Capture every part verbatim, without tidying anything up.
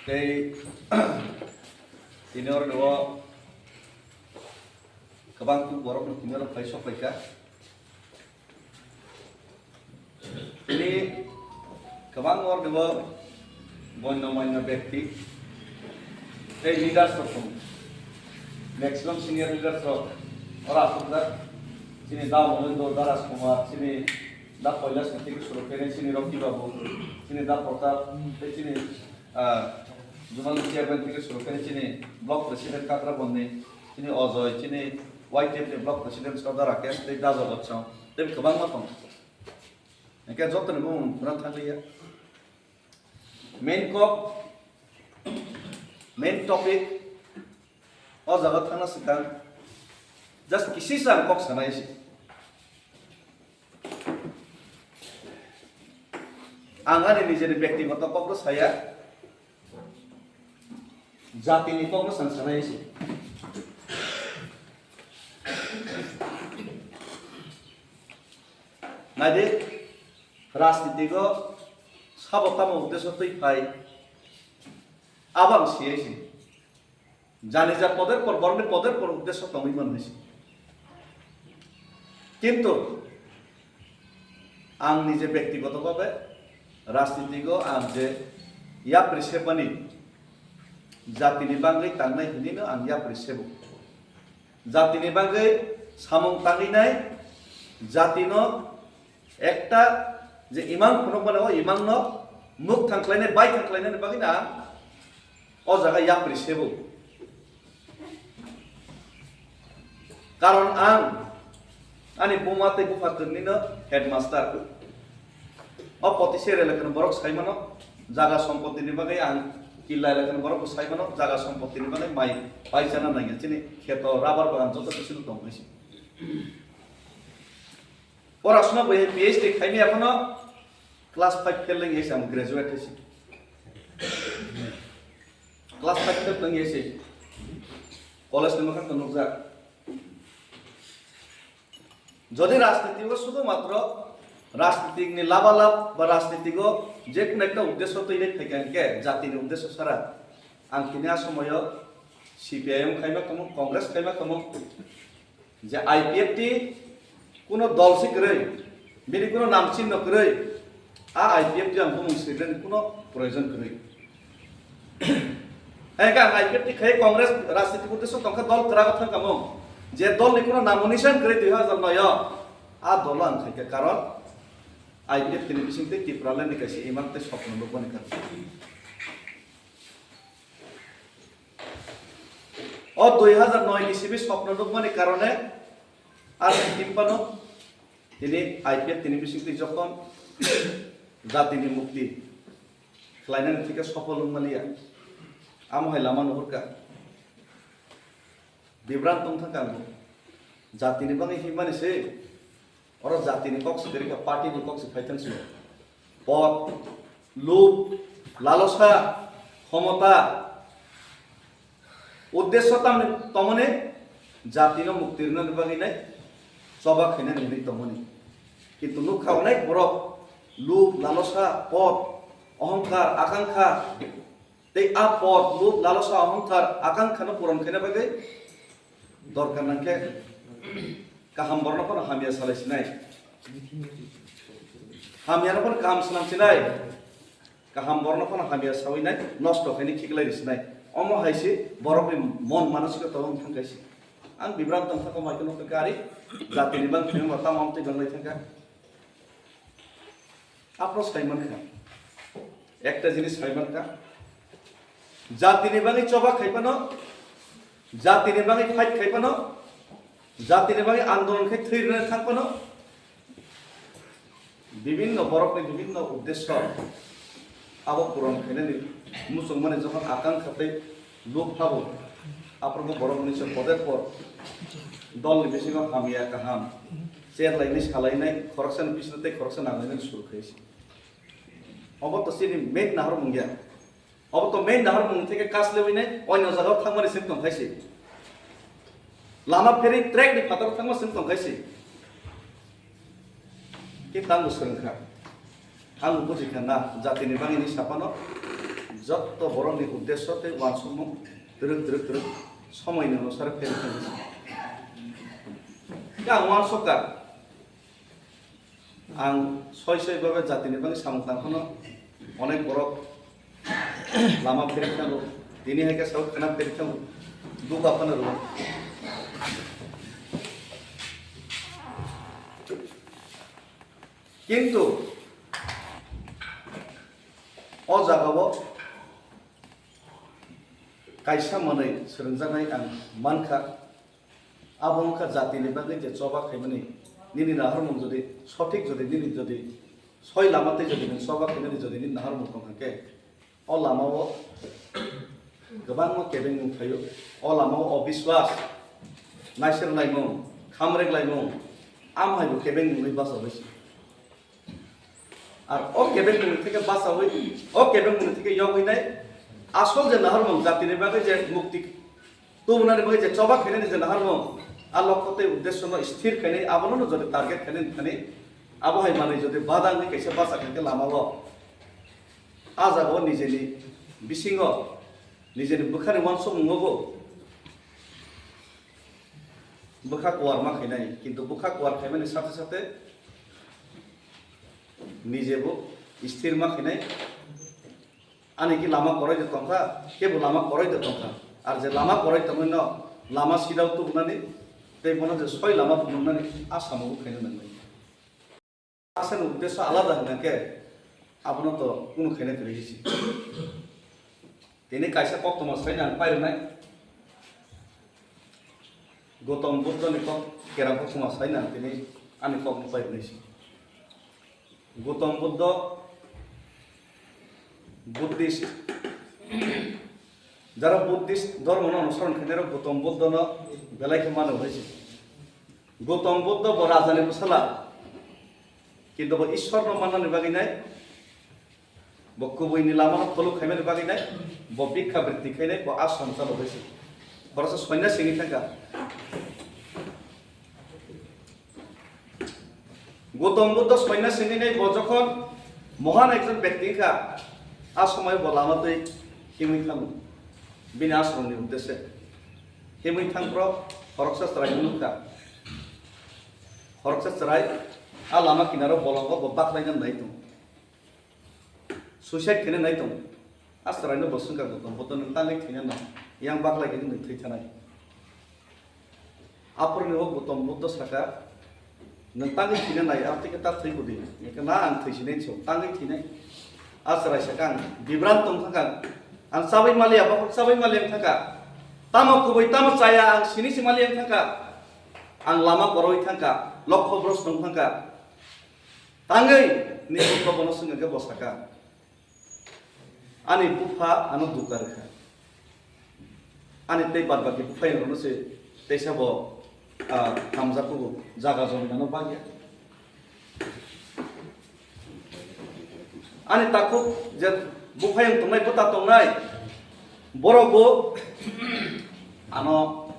Tei tini oro no kwbang borok no tini oro phai sok phaikha. Tini kwbang oro no gonna manya bekti tei leaders rok tongo. Maximum senior leaders rok oro aswk jak. Chini da Mohendra, da Rajkumar, chini da Kailash, chini Surokheni, chini Rocky Babu, chini da Pratap, tei chini Ah, Zonal chairman theke suru khe chini block president Kakrabonni, chini Ojoy, chini Y T F ni block president Sardar Rakesh, tei Daja Bachchang, tei kwbangma tongo. Hingke jotoni mung phuna thanglia. Main kok, main topic, o jaga thangna swkang just kisisa ang kok sanai se. Ang ani nijeni bektigoto kokno saya, jatini kokno sang sanai se. Naidi, rajnitigo sabo tamo uddesho twi phai, abo ang siyai se. Jani ja poder por, borokni poder por uddesho tongwi man hinwi se. Kintu ang nije bektigoto bhabe rajnitigo ang je yapri sebani, jatini bagwi tangnai hinwino ang yapri sebo. Jatini bagwi samung tangwi nai, jatino ekta je imang phunukmani, o imangno muk thang khlainai, bai thang khlainani bagwino ang o jaga yapri sebo. Karon ang ani buma tei bupha kwrwini no headmaster. O potisir elakani borok sai mano, jaga sompotini bagwi ang killa elakani borok bo sai mano, jaga sompotini bagwi mai pai chana nangya, chini kheto, rubber bagan joto kisu no tong hai se. Porasona bo P H D khaimaya phano class five fail wngya se, ang graduate hai se. Class five fail wngya se. College ni mwkhang to nukjak. Jodi rajniti o sudhu matro rajniti ni labalab ba rajniti o je kono ekta uddesho twi nai phaikha hwnkhe jati ni uddesho sara ang tini a somoyo C P I M khaima kamo, Congress khaima kamo, je I P F T kuno dol se kwrwi, bini kuno nam chinno kwrwi, a I P F T ang bumung swinani kuno proyojon kwrwi. Hai ka I P F T khai Congress rajniti uddesho tongkha dol kwrago thangkha mung, je dol ni kuno nomination kwrwi dui hazar noi o, a dolo ang khaikha, karon I P F T ni bisingtwi Tipraland ni kaisa imang tei sopno nukmani karon. O dui hazar noi ni simi sopno nukmani karone, ar himpano tini I P F T ni bisingtwi jokhon jatini mukti khlainani thike sopol wngmaliya, amo hai lama nuhurka. Bibran tong thangka ang bo. Jatini bagwi himani se. Oro jatini kok se kwrwi kha, party ni kok se phai thang sio. Pod, lub, lalosa, khomota, uddesho tamni tongmani jatino mukti rwnani bagwi nai choba khainani hinwi tongmani. Kintu nukha onek borok lub, lalosa, pod, ohongkar, akankha, tei a pod, lub, lalosa, ohongkar, akankha no puron khaina bagwi dorkar nangkhe kaham borokno phano hamya salai sinai. Hamya no phano kaham swnam sinai. Kaham borokno phano hamya sawi nai, nosto khaini khiklai ri sinai. Omo hai se borokni mon manosiko tong thang kaisi. Ang bibran tong thangkha mai kheno kari jatini bang phiyong ba tamo amtwi gonglai thangkha. Aphro sai mankha, ekta jinis sai mankha, jatini bagwi choba khai phano, jatini bagwi fight khai phano, jatini bagwi andolon khai thwi rwna thang phano, bibinno borokni bibinno uddesho abo puron khainani muchungmani jokhon akankha tei luk phabo, aphrobo borok mwnwi se poder por dolni bisingo hamya kaham cherlainai salainai khoroksani bisino tei khoroksa nanglainani suru khai se. Obo to chini main naharmung ya. Obo to main naharmung theke kaslewi nai oino jagao thangmani seng tong khai se. Lama pheri track ni phataro thangma seng tong khai se. Khe tangbo swrwng kha. Ang buji kha na, jatini bagwi ni saphano, Jotto borokni uddesyo tei uansukmung twrwk twrwk twrwk somoini onusare pherwi thangwi se. Khe ang uansukha, ang soi soi babe jatini bagwi samung tang phano onek borok lama pherwi thango, tini hai khe sao khwna pherwi thango, duka phano rwo. Kintu o jagao kaisa manwi swrwngjaknai ang mankha, abo wngkha jatini bagwi je choba khaimani nini naharmung jodi sothik, jodi nini jodi soi lama tei jodi nini choba khaimani jodi nini naharmung tongkha khe, o lamao kwbangma kebengmung phaio, o lamao obiswas, naisir laimung, khamrek laimung, amhaibo kebengmungwi bachaui se. Ar o kebengmungni theke bachaui, o kebengmungni theke yogwi nai, asol je naharmung jatini bagwi je mukti tubunani bagwi je choba khainani je naharmung, a lokho tei uddesyono sthir khainai, abono no jodi target khainani thani, abo hai manwi jodi bada wngwi kaisa bacha khankhe lamao, a jagao nijeni bisingo, nijeni bwkhani uansukmungo bo bwkha kuar ma khainai, kintu bwkha kuar khaimani sathe sathe nijebo sthir ma khainai. Ani ki lama koroi de tongkha, kebo lama koroi de tongkha. Ar je lama koroi tongwi no lama sidao tubunani tei bono je soi lama phunuknani a samungo khaina nangnai. Asani uddesyo alada hwnkhe abono to kunu khaina kwrwi se. Tini kaisa koktwma sai nang pairwnai. Gautam Buddhani kok kera koktwma sai nang tini ani kokno pairwnai se. Gautam Buddha Buddhist, jara Buddhist dhormono onusoron khainairok Gautam Buddhano belai khe mano hwnwi se. Gautam Buddha bo rajani bwsala, kintu bo Ishwarno mannani bagwi nai, bo kubuini lamano follow khaimani bagwi nai, bo bhikkha britti khainai, bo ashram chalo hwnwi se. Boroksa sonyasi wngwi thangkha. Gautam Buddha sonyasi hinwi bo jokhon mohan ekjon bekti wngkha, a somoy bo lama twi himwi thango bini ashramni uddesye. Himwi thangphro khoroksa chwraino nukha. Khoroksa chwrai a lama kinaro bolongo bo baklaina nai tongo. Suicide khaina nai tongo. A chwraino bo swngkha, Gautam Buddha, nwng tangwi thwina nai? Yang baklai khe nwng thwi thanai. Aphuruni o Gautam Buddha saka, "Nwng tangwi thwina nai, abo tei khe ta thwi bwdi." Hwnkhe, "Na, ang thwi sinai se, tangwi thwinai." A chwrai saka, "Ang bibran tong thangkha, ang chabwi maliya, bokhok chabwi maliya wng thangkha. Tamo kubui, tamo chaya, ang sini se maliya wng thangkha. Ang lama koroi thangkha, lokho bros tong thangkha." Tangwi ni Buddha bono swngkha khe bo saka, "Ani bupha ano duka rwkha. Ani tei bad baki buphayangrokno se teisa bo, ah, hamjakgo, jaga jomino bagya. Ani takhuk je buphayang tongnai, bwta tongnai, borok bo ano,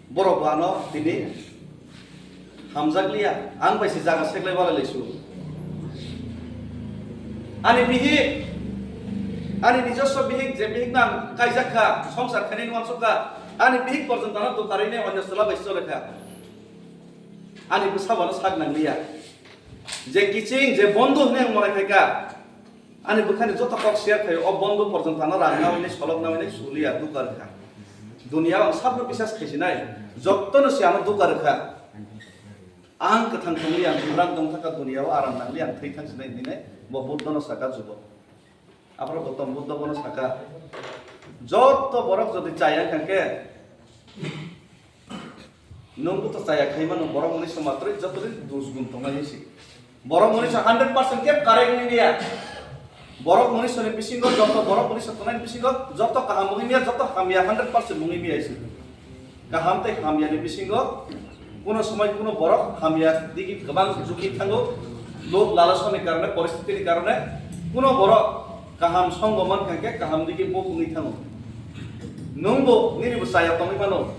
borok bo ano tini hamjakliya, ang bai se jaga seklai balai laisu. Ani bihik, ani nijoswo bihik, je bihikno ang kaijak kha, songsar khainai uansuk kha, ani bihik porjonto ano dukarwi nai onyo chwla bai chole kha. Ani bwsa bono sak nangliya. Je kiching, je bondhu hwnwi ang morai khai kha. Ani bwkhani joto kok share khaio, o bondhu porjonto ano rang nawi nai, solok nawi nai, suliya, duka rwkha. Duniya ang sabno bisas khaisinai, jotono se ano duka rwkha. Ang kwthang tongli, ang bibran tong thangkha, duniya o aram nangli, ang thwi thangsinai hinwi nai, bo Buddhano saka jubo. Aphuru Gautam Buddha bono saka, "Joto borok jodi chaya kha khe, nwng bo to chaya khai mano, borok mwnwi se matroi joto din dus gun tongnai hinwi se. Borok mwnwi se hundred percent khe correct wngya. Borok mwnwi se ni bisingo joto borok mwnwi se tongnai bisingo joto kaham wngya, joto hamya hundred percent wngya se." Kaham tei hamyani bisingo kuno somoi kuno borok hamya digi kwbang jugi thango, lobh lalosani karone, poristitini karone kuno borok kaham songbo mankha khe kaham digi bo wngwi thango. Nwngbo nini bo chaya tongwi mano,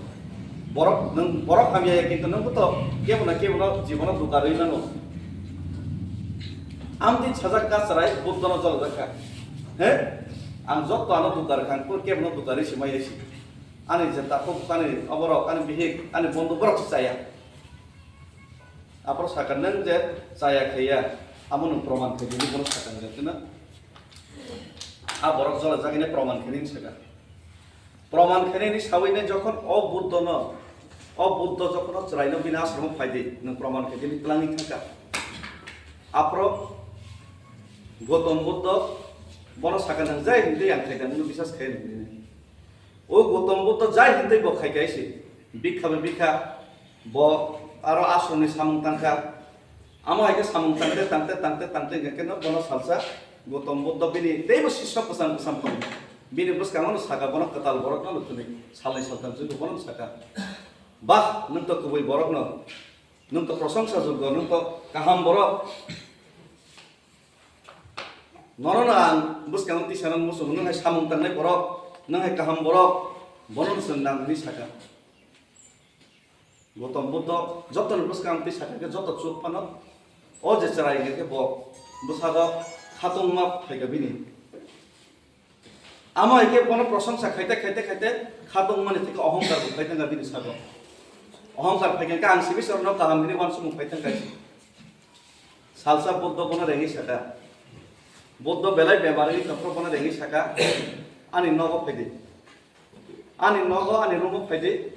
borok nwng borok hamya ya, kintu nwngbo to kebo na kebo no jibono duka rwi mano. Amtwi sajak ka chwrai Buddha no jolajak kha. He? Ang jotto ano dugar kha, ang kebo no dugar se mai si. Ani je takhuk, ani oborok, ani bihik, ani bondhu borok se chaya. Aphuru sakha nwng je chaya khaiya, amo nwng proman khaidi, bono sakha nwng khe na. A borok jolajak hwnwi proman khainwi sakha. Proman khainwi sawi nai jokhon o Buddha no, o Buddha jokhon o chwrai no bini ashram o phaidi, nwng proman khaidi ni twlangwi thangkha. Aphuru Gautam Buddha bono sakha nwng jai hwntwi ang khaikha nwng bisas khai hwnwi. O Gautam Buddha jai hwntwi bo khaikha se, bikha bai bikha, bo aro ashram ni samung tangkha. Amo hai khe samung tangte, tangte, tangte, tangte, hingke no bono salsa Gautam Buddha bini teibo sisyo kwcham kwcham tongo. Bini bwskango no saka, bono kwtal borok no nukuni salnwi saltham jugo bono saka, "Bah, nwng to kubui borok no, nwng to prosongsa juggo, nwng to kaham borok. Nono no ang bwskango tisa nang muchungo, nwng hai samung tangnai borok, nwng hai kaham borok, bono no chwng nang," hwnwi saka. Gautam Buddha jotoni bwskang twi sakha khe joto chuk phano o je chwrai hwnkhe bo bwsago khatungma phaikha bini. Amo hai khe bono prosongsa khaite khaite khaite khatungmani thikhe ohongkar bo phai thangkha bini sago. Ohongkar phaikha khe ang sibisarno kaham hwnwi uansukmung phai thangkha. Salsa Buddha bono rengwi sakha. Buddha belai bemar wngwi tongphuru bono rengwi sakha, "Ani nogo phaidi." Ani nogo, ani room o phaidi,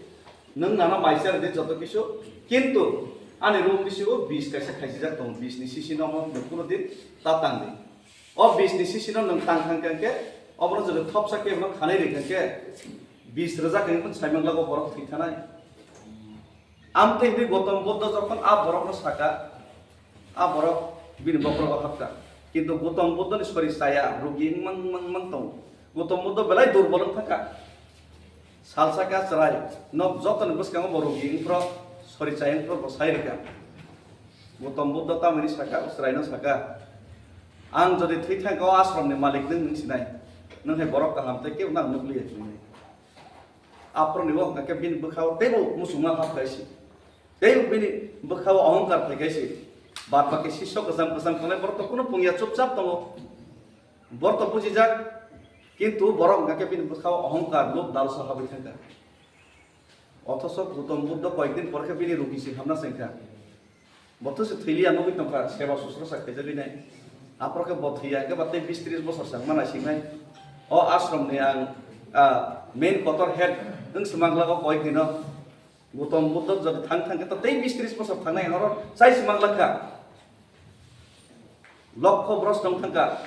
nwng nana mai cha rwdi joto kisu, kintu ani room bisingo bis kaisa khaisijak tongo, bis ni sisi no omo nwng kuno din ta tangdi. O bis ni sisi no nwng tang thang khe, obono jodi thopsa khe bono khanai rikha khe, bis rwjak hinwi saimang lago borok thwi thanai. Amtwi hinwi Gautam Buddha jokhon a borokno sakha, a borok bini bokhorogo hapkha. Kintu Gautam Buddhani sori chaya, rugi wngmang, wngmang, wngmang tongo. Gautam Buddha belai durbol wng thangkha. Salsa khe chwrai, nok jotoni bwskango bo rugi wngphro, sori chaya wngphro bo sai rwkha. Gautam Buddha tamoni sakha, o chwraino sakha, "Ang jodi thwi thangkha, o ashramni malik nwng, nwng sinai. Nwng hai borok kaham tei kebo nang nukliya hinwi." Aphuruni o hwnkha khe bini bwkhao teibo muchungma hap khai si. Teibo bini bwkhao ohongkar phai khai si. Bad baki sisyo kwcham kwcham tongnai borok to kuno pungya chupchap tongo. Borok to bujijak, kintu borok hwnkha khe bini bwkhao ohongkar, lub dalsa habwi thangkha. Othoso Gautam Buddha koyekdin por khe bini rugi se hamna chengkha. Bo to se thwi liya nugwi tongkha, seba susrosa khaijagwi nai. Aphuru khe bo thwiya khe ba tei bis tris bosor se wngma naisingnai. O ashram ni ang, ah, main kotor head wng se manglago koyek dino. Gautam Buddha jodi thang thang khe to tei bis tris bosor thangnai, oro chai se manglakha. Lokho bros tong thangkha.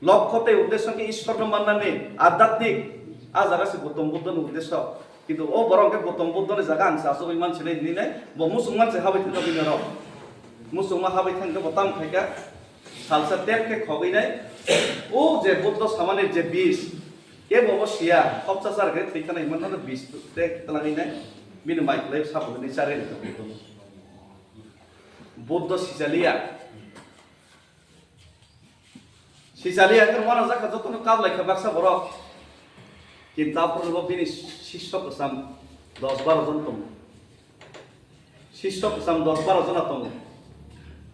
Lokho tei uddesho khe Ishwarno mannani adhyatmik. A jaga se Gautam Buddhani uddesho. Kintu o borok khe Gautam Buddhani jaga ang se achugwi mansinai hinwi nai, bo muchungma se habwi thangkha bini oro. Muchungma habwi thangkhe bo tamo khaikha, salsa tel khe khogwi nai. O je Buddha samani je bis, kebo bo siya, khopsa char khe thwi thanai hinmano bis tel twlangwi nai. Bini mai kwlai sabo hinwi charwi rwkha Buddha. Buddha sichaliya. Sijali angkhe uanajak kha jotono kap lai kha baksa borok. Kintu aphuru bo bini sisyo kwcham dos baro jon tongo. Sisyo kwcham dos baro jona tongo.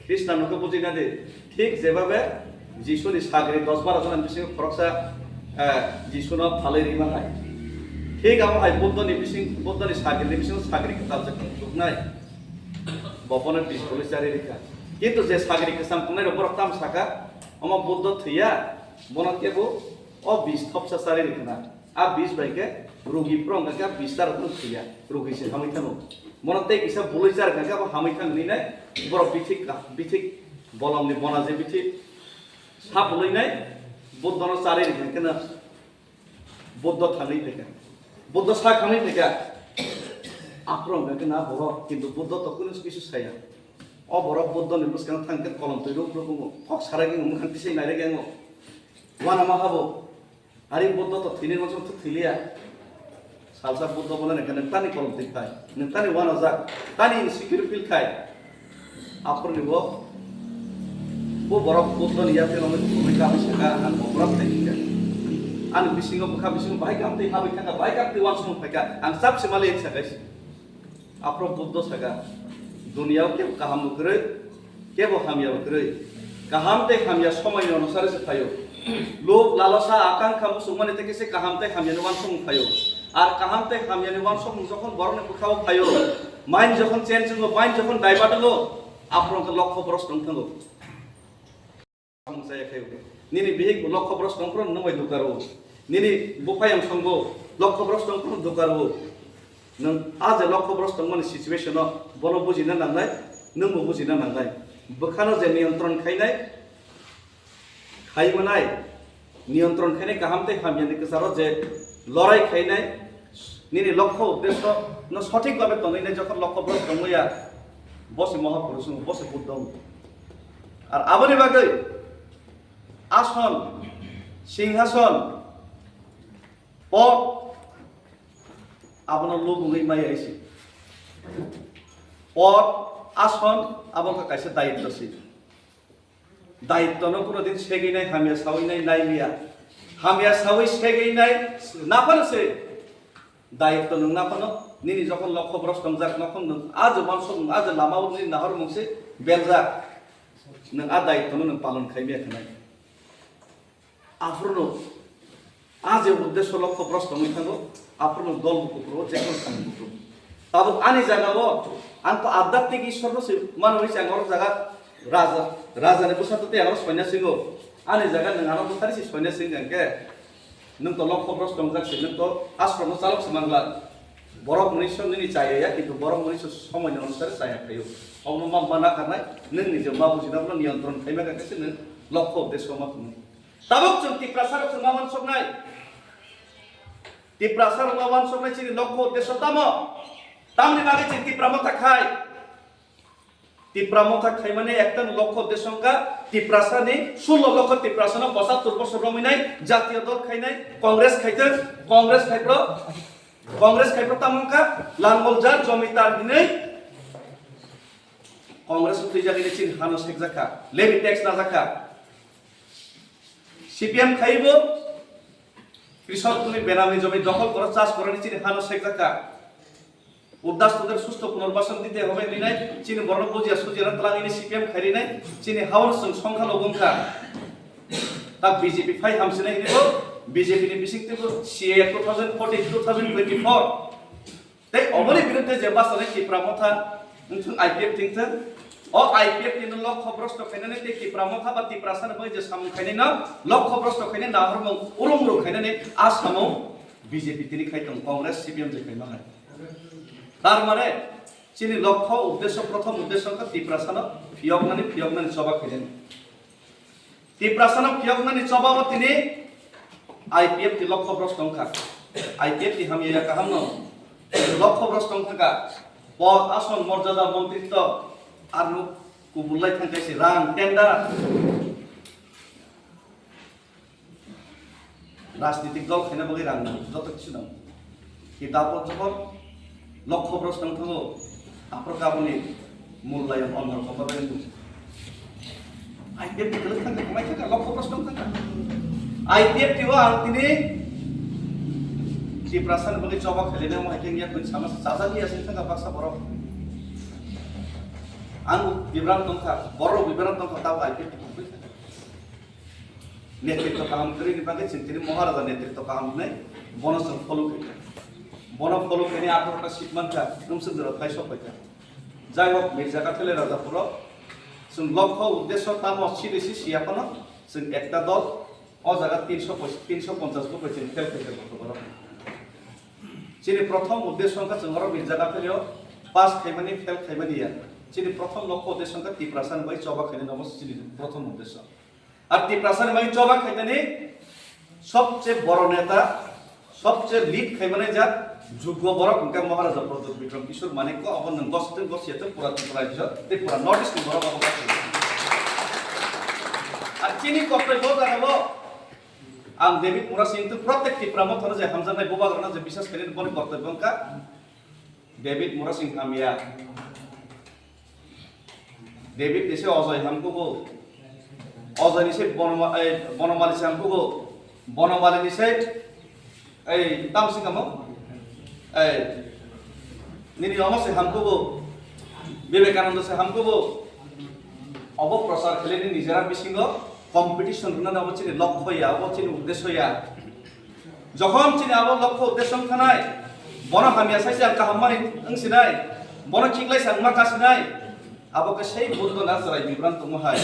Krishna no khe bujina di. Thik jebabe Jisuni sagri dos baro jona bisingo khoroksa, eh, Jisuno phalwi rima hai. Thik amo hai Buddhoni bising, Buddhoni sagrini bisingo sagri kwtal se chuknai. Bo bono bis bolwi charwi rikha. Kintu je sagri kwcham tongnai rok borok tamo saka, omo Buddha thwiya, bono kebo o bis thopsa charwi rikha na. A bis bai khe rugi phuru wngkha khe a bis ta rok phano thwiya, rugi se hamwi thango. Bono tei kisa bolwi charwi kha khe abo hamwi thang hinwi nai, borok bithik ka, bithik bolong ni bona je bithik sa bolwi nai, Buddha no charwi rikha khe na. Buddha thangwi phaikha. Buddha sa thangwi phaikha. Aphuru hwnkha khe na borok, kintu Buddha to kunu kisu saya. O borok Buddha ni bwskango thang khe kolom twi ruk ruk wngo. Kok sarai khe mwkhang tisai nai rek wngo. Uanama habo. Ari Buddha to thwinai masa thwk thwiliya. Salsa Buddha bono hwnkha, "Nwng tani kolom twi phai. Nwng tani uanajak. Tani insecure feel khai." Aphuruni bo, bo borok Buddhoni yapri romwi thumwi kabui saka, "Ang bo borok thai kha. Ani bisingo bwkha bisingo bahai kam twi habwi thangkha, bahai kam twi uansukmung phaikha, ang chap se mali," saka se. Aphuru Buddha saka, "Duniya o kebo kaham bo kwrwi, kebo hamya bo kwrwi. Kaham tei hamya somoi ni onusare se phaio. Lub, lalosa, akangkha muchungmani tei khe se kaham tei hamya ni uansukmung phaio. Ar kaham tei hamya ni uansukmung jokhon borok ni bwkha o phaio, mind jokhon change wngo, mind jokhon divert wngo, aphuru wngkha lokho bros tong thango. Samung chaya khaio. Nini bihik bo lokho bros tong phuru nwng bai duka rwo. Nini buphayang song bo lokho bros tong phuru duka rwo. Nwng a je lokho bros tongmani situation o bono bujina nangnai, nwng bo bujina nangnai. Bwkhano je niyontron khainai, khai manai, niyontron khainai kaham tei hamya ni kwcharo je lorai khainai, nini lokho uddesho no sothik bhabe tongwi nai jokhon lokho bros tongwi ya, bo se Mahapurush wng, bo se Buddha wng. Ar aboni bagwi ason, singhason, pod, abono lubungwi maya isi. Pod, ason, abo wngkha kaisa dayitto si. Dayitto no kuno din segwi nai, hamya sawi nai, nai liya. Hamya sawi segwi nai, naphano se. Dayitto nwng naphano, nini jokhon lokho bros tongjak, nokhon nwng a je uansukmung, a je lama o nini nahormung se beljak. Nwng a dayitto no nwng palon khai maya khnai. Aphuru no a je uddesho lokho bros tongwi thango, aphuru no dol bukuphuru, je kono samung bukuphuru. Tabuk ani jaga o, ang to adhyatmik Ishwar no se mano hwnwi se ang oro jaga raja, raja ni bwsa to tei ang oro soinyasingo. Ani jaga nwng ano bwsari se soinyasingo hwnkhe, nwng to lokho bros tongjak se, nwng to ashram no chalok se mangla. Borok mwnwi se nini chaya ya, kintu borok mwnwi se somoi ni onusare chaya khaio. Omo ma, ma nakarnai, nwng nije ma bujina bono niyontron khaima khe se nwng lokho uddesho ma thwngwi. Tabuk chwng Tiprasa rok chwng ma uansuknai. Tiprasa rok ma uansuknai chini lokho uddesho tamo? Tamni bagwi chwng Tipra Motha khai? Tipra Motha khaimani ekta lokho uddesho wngkha Tiprasa ni, sullo lokho Tiprasa no pochattor bosor romwi nai jatiyo dol khainai, Congress khaitwk, Congress khaipro, Congress khaipro tamo wngkha langol jar jomitar hinwi Congress o thwijak ini chini hano sekjakha, levy tax najakha. C P M khaibo Krishok ni benami jomi dokhol koro chas korani chini hano sekjakha. Uddas toder susto punarbasan dite hobe hinwi nai chini borok bujiya sujiya twlang ini C P M khairi nai chini hawan sung songkha logo wngkha. Ta B J P phai hamsinai hinibo B J P ni bising tebo C A A two thousand fourteen, two thousand twenty-four. Tei omoni biruddhe je bwsajak Tipra Motha wngthung, I P F thwngthung, o I P F ni no lokho bros to khainani tei Tipra Motha ba Tiprasa ni bagwi je samung khainai no lokho bros to khainai nahormung urung urung khainani a samung B J P tini khai tong, Congress C P M je khaima hai. Tar mane chini lokho uddesho, prothom uddesho wngkha Tiprasa no phiyoknani, phiyoknani choba khainani. Tiprasa no phiyoknani choba o tini I P F ti lokho bros tongkha. I P F ti hamya ya kaham no lokho bros tongkha. Pod, ason, morjada, montritto, arno kubul lai thang kaisi rang, tender. Rajnitik dol khaina bagwi rang nango, joto kisu nango. Ki dapot jokhon lokho bros tong thango, aphuru kaboni mullayon onno rokho bagwi nango. I P F ni kwlwng thangkha, kwmai thangkha, lokho bros tong thangkha. I P F ni o ang tini Tiprasa ni bagwi choba khailai nang hai khe wngya, koi sama se chajak ya sing thangkha baksa borok. Ang bibran tongkha, borok bibran tongkha, tabo I P F ni bagwi. Netritto kaham kwrwini bagwi chwng tini Maharaja netritto kaham hwnwi bono chwng follow khaikha. Bono follow khainai atharo ta seat mankha, nwng chwng jora phai sok phaikha. Jai hok, Mirza Kathele Rajapuro chwng lokho uddesho tamo siri si siya phano chwng ekta dol o jaga tinsho poi-, tinsho ponchash bo bai chwng fail khaikha gotobaro. Chini prothom uddesho wngkha chwng oro Mirza Katheleo pass khaimani, fail khaimani ya. Chini prothom lokho uddesho wngkha Tiprasa ni bai choba khainani, omo se chini prothom uddesho. Ar Tiprasa ni bagwi choba khainani sobche boro neta, sobche lead khaimanai jak juggo borok hwnkhe Maharaja Pradyot Bikram Kishore Manikya, obo nwng gositwng gosiyatwng pura Tripura Rajyo tei pura North East ni borok obo gositwng. Ar chini koktoi bo jagao ang David Murasing tei protek Tipra Mothano je hamjaknai bubagrano je bisas khainani boni koktoi bo wngkha David Murasing hamya. David ni se Ojoi hamkugo. Ojoi ni se Bonoma-, eh, Bonomali se hamkugo. Bonomali ni se, eh, tam sing kamo? Eh, nini omo se hamkugo. Vivekananda se hamkugo. Obo prochar khlaini nijera bisingo competition rwnani obo chini lokho ya, obo chini uddesho ya. Jokhon chini abo lokho uddesho wngkhanai, bono hamya saisi ang kaham mani wngsinai, bono khiklai sa wngma kasinai, abo khe sei buddho na chwrai bibran tongmo hai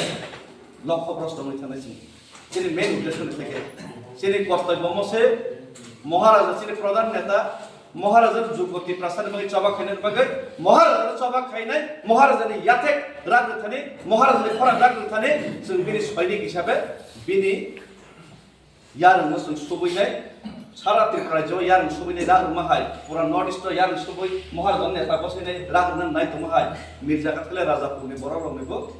lokho prosto wngwi thanai chini. Chini main uddesho ni theke chini kortobyo mo se Maharaja chini pradhan neta, Maharaja jugo Tiprasa ni bagwi choba khainai bagwi, Maharaja choba khainai, Maharaja ni yathek rak rwthani, Maharaja ni khorang rak rwthani, chwng bini soinik hisabe bini yarwngno chwng subuinai, sara Tripura rajyo yarwng subuinai rak rwma hai, pura North East o yarwng subui Maharaja neta bwswinai rak rwna nai tongma hai, Mirza Kathele Rajapur ni borok rok ni bo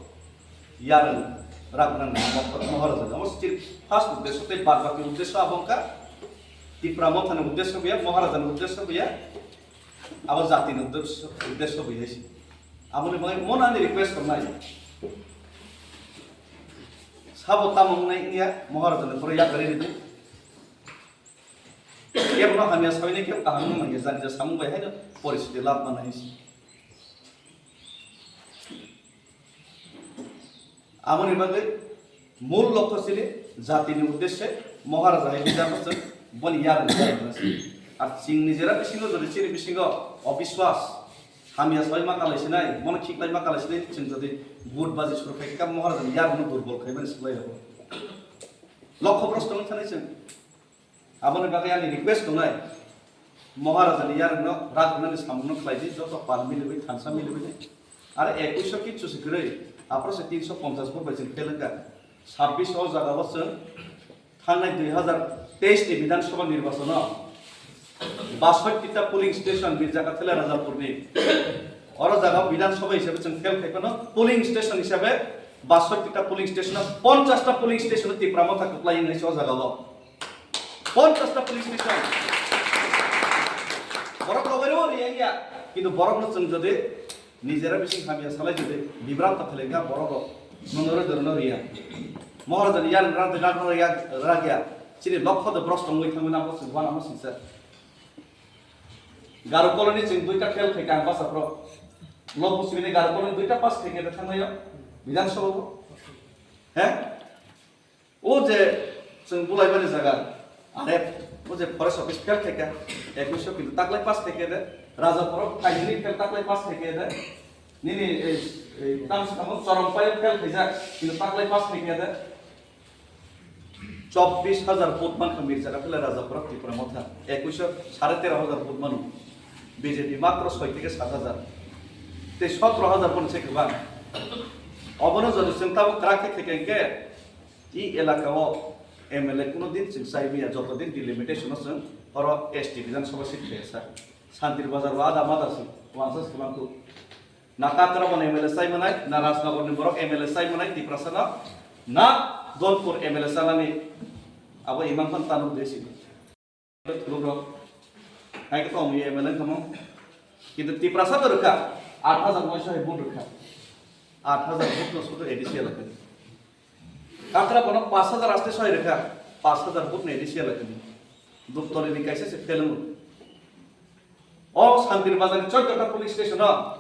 yarwng rak nang Maharaja. Amo stil first uddesho tei bad baki uddesho abo wngkha Tipra Motha ni uddesho buya, Maharaja ni uddesho buya, abo jati ni uddesho, uddesho buya se. Abo ni bagwi mono ani request tongnai. Sabo tamo wngnai wngya Maharaja ni borok yakarwi ridi. Kebo no hamya sawi nai kebo kaham no manya jani ja samung bai haino poristhiti lab manai se. Aboni bagwi mul lokho chini jatini uddeshe Maharaja hai bijak bwswk boni yarwng khlaina se. Ar chwng nijera bisingo jodi chini bisingo obiswas hamya sawi ma kalai sinai, bono khiklai ma kalai sinai, chwng jodi vote baji suru khai kha Maharajani yarwngno durbol khaimani swlai rwo. Lokho bros tongwi thanai chwng. Aboni bagwi ani request tongnai, Maharajani yarwngno rak rwnani samungno khlai di, joto pal miliwi, thansa miliwi di. Are ekuisho kichu se kwrwi, aphro se tinsho ponchas vote bai chwng fail wngkha. Sabbish o jaga o chwng thangnai dui hazar teis ni Bidhan Sabha nirbachon o basotti ta polling station Mirza Kathila Rajapur ni. Oro jaga o Bidhan Sabha hisabe chwng fail khai phano polling station hisabe basotti ta polling station o ponchas ta polling station o Tipra Motha kwplai wngwi se o jaga o. Ponchas ta police station. Borok rogwi rw riya ya. Kintu borok no chwng jodi nijera bising hamya salai jodi bibranto khlai kha borok rok. Nono rw dorno riya. Maharajani yan ran ran ran ya rak ya. Chini lokho de bros tongwi thangwi nang bos wana ma singsa. Garo colony chwng duita fail khai kha ang basa pro. Lok musibini Garo colony duita pass khai kha thangnayo. Bidhan Sabha bo. He? O je chwng bulaimani jaga, are o je forest office fail khaikha, ekuisho kintu taklai pass khaikha de, Rajapuro kainwi fail taklai pass khaikha de, nini ei, ei, tamo swkang Chorompai fail khaijak, kintu taklai pass khaikha de. Chobbish hajar vote mankha Mirza Kathila Rajapuro Tipra Motha, ekuisho sare tero hajar vote mano, B J P matro soi theke sat hajar, tei sotro hajar vote se kwbang. Obono jodi chwng tabuk kwrak khe khaikha hinkhe, I elaka o M L A kuno din chwng chai maya, joto din delimitation o chwng oro S T Bidhan Sabha seat khe sa. Santir Bazar o ada mada se wansa se kwbang tu. Na Kakrabon M L A chai manai, na Rajnagar ni borok M L A chai manai, Tiprasa no, na Dolpur M L A chanani abo imang phan tanu desi. Thuluk rok. Hai khe tong M L A tongmo. Kintu Tiprasa to rwkha, aat hajar noisho hai vote rwkha. Aat hajar vote no sudu A D C elaka ni. Kakrabon o paanch hajar aste soi rwkha, paanch hajar vote no A D C elaka ni. Duptoli ni kaisa se fail wngo. O Santir Bazar ni chauddota police station o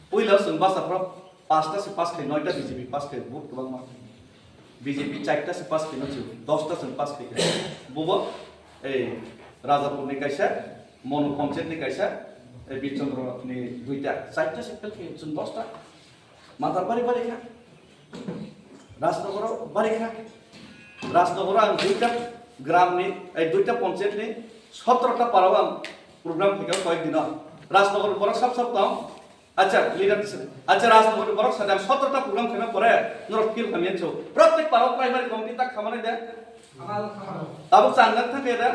puila chwng basa phro panchta se pass khai, noita B J P pass khai, vote kwbangma. B J P charta se pass khai, no chwng dosta chwng pass khai. Bubo ei Rajapur ni kaisa, Monu Panchayat ni kaisa, ei Birchandra ni duita, charta se fail khai chwng dosta. Matar bari bari kha. Rajnogoro bari kha. Rajnogoro ang duita gram ni, ei duita panchayat ni sotro ta para o ang program khaikha koyek dino. Rajnogor borok sab sab tong. Acha, leader tisa. Acha, Rajnogor borok sa ang sotro ta program khaina pore norok feel khamya cho. Protek para o primary committee ta khamani de. Tabuk changjak thangkhe da?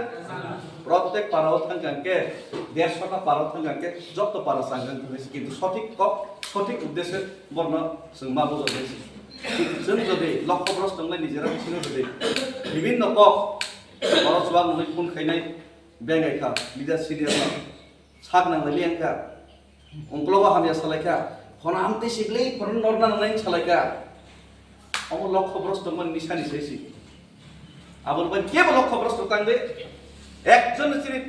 Protek para o thangkha hwnkhe, dershota para o thangkha hwnkhe, joto para changjak thangkhe se, kintu sothik kok, sothik uddeshe borno chwng ma bujoknai se. Kintu chwng jodi lokho bros tongnai nijera bisingo jodi bibinno kok, oro chuwak nungwi phone khainai bengai kha, leader senior no. Sak nanglai liya wngkha. Ungklogo hamya salaikha. Phone amtwi siklai phone norna nangnai salaikha. Omo lokho bros tongmani nisani saisi. Aboni bai kebo lokho bros tong tangde. Ekjon chini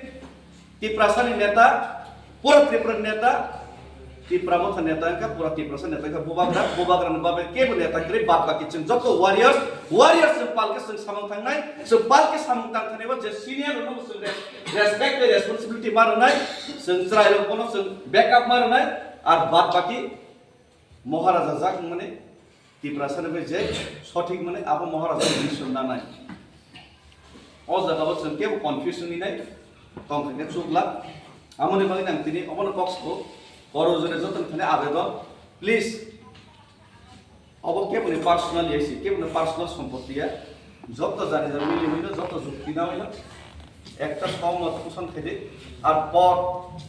Tiprasani neta, pura Tripura neta, Tipra Motha neta wngkha, pura Tiprasa neta wngkha, Bubagra, Bubagra ni babe kebo neta kwrwi, bad baki chwng joto warriors, warriors chwng palke chwng samung tangnai, chwng palke samung tang thani bo je senior rokno bo chwng re-, respect tei responsibility ma rwnai, chwng chwrai rok bono chwng backup ma rwnai, ar bad baki Maharaja jak wngmani Tiprasa ni bai je sothik mani abo Maharaja ni mission nanai. O jaga o chwng kebo confuse wngwi nai, tong khe chukla. Amoni bagwi nang tini obono kok sabo, oro jone joto ni thani abedon, please. Obo keboni personal ya si, keboni personal sompotti ya. Joto jani jani mili hino, joto jukti na hino. Ekta somot kusan khaidi. Ar pod,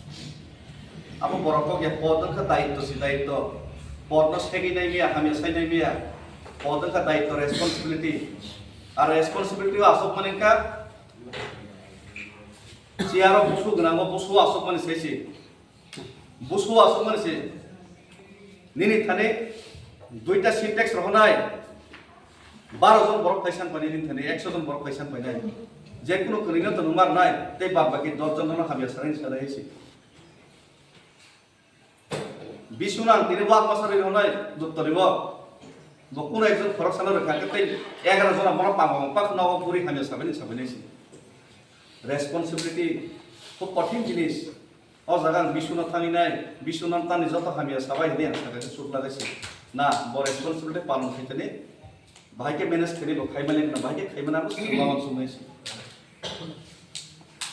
abo borok kok ya pod wngkha daitto si daitto. Pod no segwi nai miya, hamya sai nai miya. Pod wngkha daitto, responsibility. Ar responsibility o asok mani wngkha. Chair o busu gwnang o busu asok mani sai si. Busu aswk mani se. Nini thani duita Sintex rohonai. Baro jon borok phaisan painai nini thani, ekso jon borok phaisan painai. Je kunu kwrwino to nungma rwnai, tei bad baki dos jon no hamya sanai sanai se. Bisu nang tini wak masari rohonai, duttolibo. Bo kunu ekjon khorok sana rwkha khe tei egaroh jona bono pangma pakno o buri hamya sabaini sabaini se. Responsibility khub kothin jinis. O jaga ang bisuna thangwi nai, bisuna tani joto hamya sabai hwnwi ang sakha khe chuk lagai si. Na, bo responsibility palon khaitani, bahai khe manage khaini bo khaimani na, bahai khe khaimani abo chwng lama chumai si.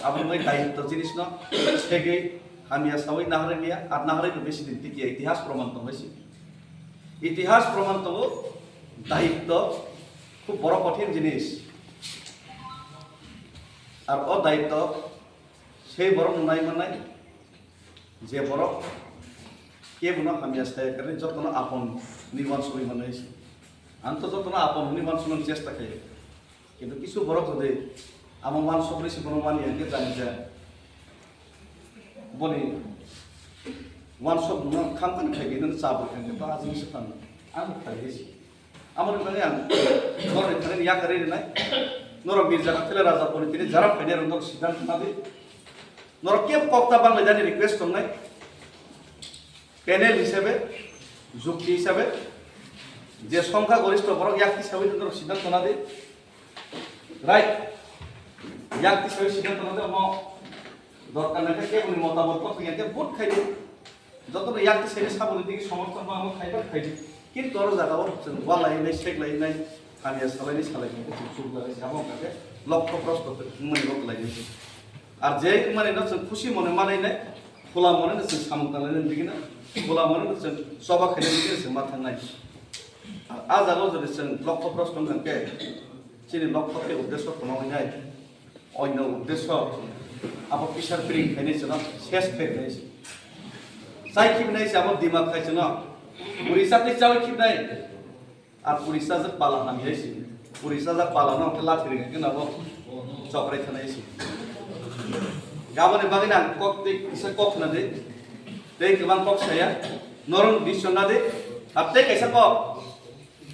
Aboni bai daitto jinis no segwi hamya sawi naharwi liya, ar naharwi no besi din tikya itihas proman tongwi si. Itihas proman tongo, daitto khub boro kothin jinis. Ar o daitto Sei borok no nai manai, je borok kebo no hamya saya karwi joto no apon ni uansugwi manai se. Ang to joto no apon hwnwi uansuknani chesta khaio. Kintu kisu borok jodi amo uansuknai se bono manya hwnkhe jani je boni uansukmung no khamkha ni khaigwi nang chabwi khankhe to ajini se phano ang bo khaigwi se. Aboni bagwi ang norokni thani yakarwi rwnai. Norok Mirza Kathila Raja Pondit ni jara phainai rok norok siddhanta nadi. Norok kebo kokta banglaidani request tongnai. Panel hisabe, jukti hisabe, je songkha goristho borok yakti sawi norok siddhanta nadi. Right. Yakti sawi siddhanta nadi omo dorkar nangkha keboni motamot kothok ya khe vote khaidi. Jotono yakti saini saboni digi somorthon ma amo khaibar khaidi. Kintu oro jaga o chwng walai nai, seklai nai, hamya salai nai, salai nai, chwng chuk lagai se abo wngkha khe lokho prosto wngmani rok lai nai. Ar je wngmani no chwng khusi mone manai nai, khula mone no chwng samung tanglai nai digi na, khula mone no chwng choba khainai digi na chwng ma thangnai. Ar a jaga o jodi chwng lokho prosto wngkha khe chini lokho khe uddesho kwmawi nai. Onyo uddesho abo pisar piring khainai chwno ses khainai se. Chai khibnai se abo dimag khai chwno. Puri chatwi chawi khibnai. Ar puri chajak pala hamyai se. Puri chajak pala no khe lathi ring khe nabo chokrai khanai se. Gaboni bagwi nang kok tei kisa kok khna de. Tei kwbang kok saya. Norong decision na de. Ar tei kaisa kok.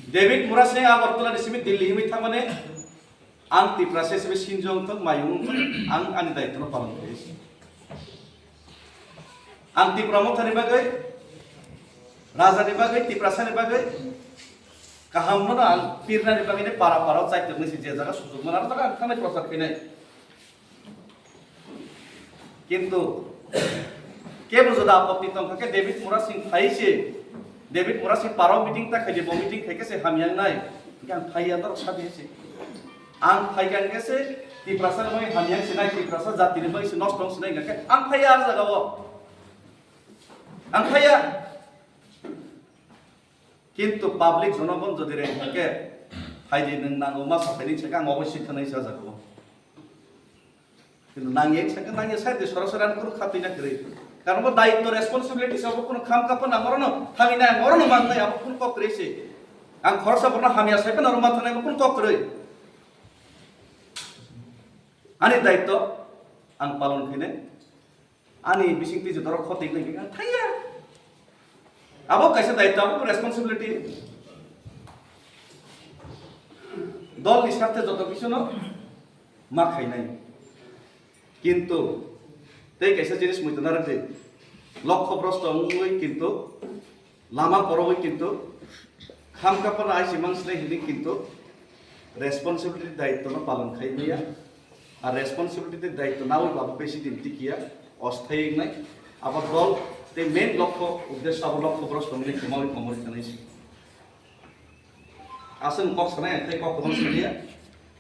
David Murasing Agartala ni simi Delhi himwi thangmani. Ang Tiprasa hisabe sinjong thok, mayung thok, ang ani daitwno palon khlai. Ang Tipra Mothani bagwi, Rajani bagwi, Tiprasani bagwi kaham no ang pirnani bagwi ni para para o chaitoknai se je jaga sujok mano aro jaga ang thangnai prochar khainai. Kintu kebo joda apotti tongkha khe David Murasing phai se, David Murasing paro meeting ta khaidi, bo meeting khai khe se hamya wngnai, hingke ang phaiya norok sadi se. Ang phaikha hingke se Tiprasa ni hamya se nai, Tiprasa jati ni bai se nosto se nai hingke ang phaiya ah jaga o. Ang phaiya. Kintu public jonogon jodi reng khe phaidi nwng nango ma sa phaidi se ang obo sikha nai sa jaga o. Kintu nangya wngsa khe nangya side de sorasori ano kunu khatwi na kwrwi. Karon bo daitto responsibility sa bo kunu kham kha phano ang orono thangwi nai, ang orono man nai, abo kunu kok kwrwi se. Ang khoroksa borokno hamya sai phano oro man thangnai bo kunu kok kwrwi. Ani daitto ang palon khainai. Ani bising twi je dorok khotwi nai ang thangya. Abo kaisa daitto, abo responsibility. Dol ni sarthe joto kisu no ma khainai. Kintu tei kaisa jinis muitu narwk di. Lokho brosto wngwi kintu lama porogwi kintu kham kapano aisi mang sinai hini kintu responsibility daitwno palon khai maya. Ar responsibility daitw nawi babo besi din tikiya osthai wngnai. Abo dol tei main lokho uddesho abo lokho brosto wngwi kemawi komori thanai si. Aswk kok sanai tei kok kwbang saliya.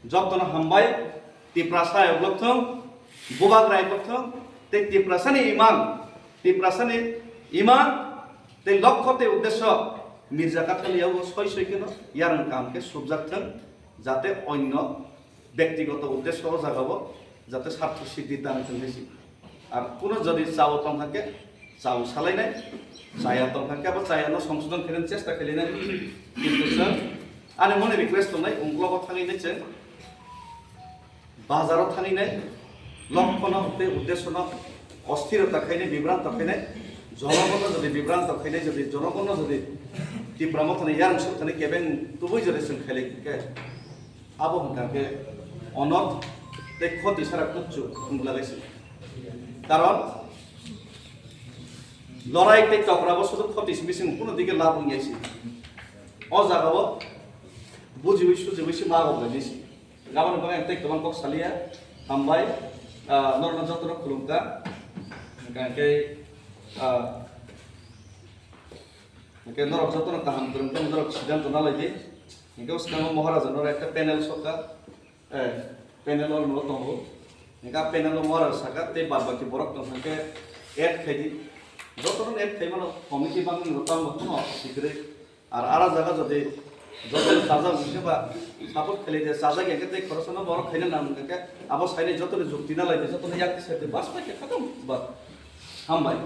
Jotono hambai, Tiprasa ayok lokthong, Bubagra ayok lokthong, tei Tiprasani imang, Tiprasani imang, tei lokho tei uddesho Mirza Kathaliya o soi soi kheno yarwng kaham khe subjak thwng, jate onno bektigoto uddesho o jagao jate sartho siddhi dan thwng hai si. Ar kuno jodi chao tongkha khe chao salainai, chaya tongkha khe abo chayano songsodon khainani chesta khainai. Kintu chwng ani mone request tongnai, ungklogo thanginai chwng bazaro thanginai, lokhono tei uddeshono osthirota khainai, bibranto khainai, jonogonno jodi bibranto khainai, jodi jonogonno jodi Tipra Mothani yarwng suk thani kebeng tubui jodi chwng khailai khe, abo hwnkha khe onorth tei khoti sara kuchu wnglagai se. Karon lorai tei tokra bo sudu khoti simi sing kuno dike lab wngya se. O jaga o bujiwi sujiwi se ma rok lai se. Gabon bang tei kwbang kok salia. Hambai, ah, norno jotono khulumkha. Hwnkha khe, ah, hwnkhe norok jotono kaham kwrwng khe norok siddhanto nalai di. Hwnkhe bwskango Maharaja norok ekta panel sokha. Eh, panel o no tongo. Hwnkhe panel o Maharaja saka tei bad baki borok tong khe add khai di. Jotono add khai mano committee bangni rok tamo tamo sikre. Ar ara jaga jodi joto chajak wngkhe ba support khailai de, chajak ya khe tei khoroksa no borok khaina nang wngkha khe abo sainai joto ni jukti na lai de, joto ni yakti sai de, bas pai khe khatam ba. Hambai.